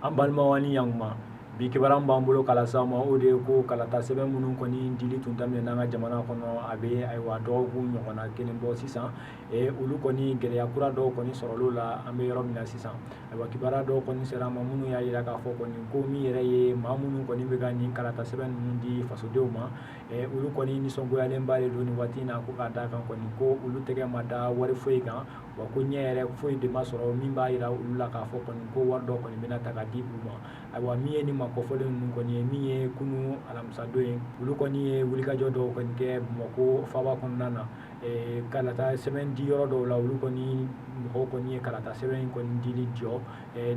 An balimaw, aw ni ɲankuma. Bi kibaruya b'an bolo k'a lase aw ma, o de ye ko kalata sɛbɛn minnu kɔni dili tun daminɛna an ka jamana kɔnɔ, a bɛ ayiwa dɔgɔkun ɲɔgɔnna kelen bɔ sisan, olu kɔni gɛlɛya kura dɔw kɔni sɔrɔla la an bɛ yɔrɔ min na sisan. Ayiwa, kibaruya dɔw kɔni sera an ma minnu y'a jira k'a fɔ kɔni ko min yɛrɛ ye maa minnu kɔni bɛ ka nin kalata sɛbɛn ninnu di fasodenw ma, olu kɔni nisɔngoyalenba de don nin waati in na, ko k'a d'a kan kɔni ko olu tɛgɛ ma da wari foyi kan, wa ko ɲɛ yɛrɛ foyi de ma sɔrɔ min b'a jira olu la k'a fɔ kɔni ko wari dɔ kɔni bɛna ta ka di u ma. Ayiwa, min ye nin maa kɔfɔlen ninnu kɔni ye, min ye kunun alamisadon ye, olu kɔni ye wulikajɔ dɔw kɔni kɛ Bamakɔ faaba kɔnɔna na, kalata sɛbɛn di yɔrɔ dɔw la. Olu kɔni mɔgɔw kɔni ye kalata sɛbɛn in kɔni dili jɔ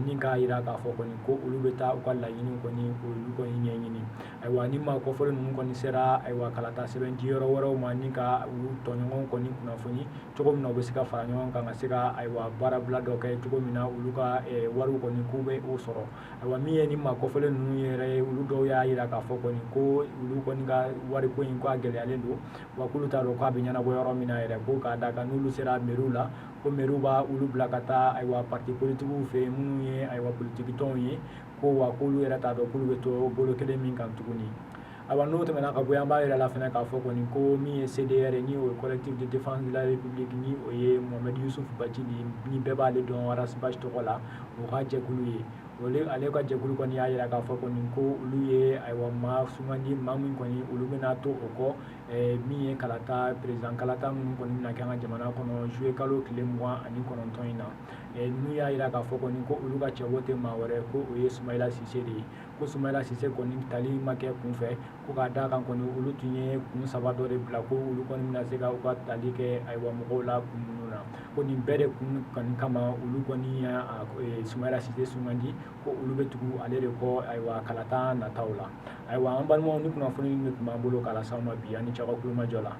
ni k'a jira k'a fɔ kɔni ko olu bɛ taa u ka laɲini kɔni olu kɔni ɲɛɲini. Ayiwa, ni maa kɔfɔlen ninnu kɔni sera ayiwa kalata sɛbɛn di yɔrɔ wɛrɛw ma ni ka u tɔɲɔgɔnw kɔni kunnafoni cogo min na u bɛ se ka fara ɲɔgɔn kan ka se ka ayiwa baarabila dɔ kɛ cogo min na olu ka wariw kɔni k'u bɛ o sɔrɔ. Ayiwa, min ye ni maa kɔfɔlen ninnu yɛrɛ ye, olu dɔw y'a jira k'a fɔ kɔni ko olu kɔni ka wariko in k'a gɛlɛyalen don, wa k'olu t'a dɔn k'a bɛ ɲɛnabɔ yɔrɔ min na yɛrɛ, ko k'a d'a kan n'olu sera meriw la, ko meriw b'a olu bila ka taa ayiwa parti politikiw fɛ yen minnu ye ayiwa politiki tɔnw ye, ko wa k'olu yɛrɛ t'a dɔn k'olu bɛ to bolo kelen min kan tuguni. Ayiwa, n'o tɛmɛna ka bɔ yen, an b'a yira la fana k'a fɔ kɔni ko min ye CDR, ni o ye Collectif de défense de la République, ni o ye Mohamed Youssouf Bathily, ni bɛɛ b'ale dɔn Ras Bath tɔgɔ la, o ka jɛkulu ye. Ale ka jɛkulu kɔni y'a jira k'a fɔ kɔni ko olu ye ayiwa maa sugandi, maa min kɔni olu bɛna to o kɔ, min ye kalata président kalata minnu kɔni bɛna kɛ an ka jamana kɔnɔ juillet kalo tile 29 in na. Ninnu y'a jira k'a fɔ kɔni ko olu ka cɛbɔ tɛ maa wɛrɛ, ko o ye Soumaïla Cissé de ye, ko Soumaïla Cissé kɔni tali ma kɛ kunfɛ, ko k'a d'a kan kɔni olu tun ye kun saba dɔ de bila ko olu kɔni bɛna se ka u ka tali kɛ ayiwa mɔgɔw la kun minnu na, ko nin bɛɛ de kun kɔni kama olu kɔni ya Soumaïla Cissé sugandi, ko olu bɛ tugu ale de kɔ ayiwa kalata nataw la. Ayiwa, an balimaw, ni kunnafoni de tun b'an bolo k'a lase aw ma bi. Aw ni ce aw ka kulomajɔ la.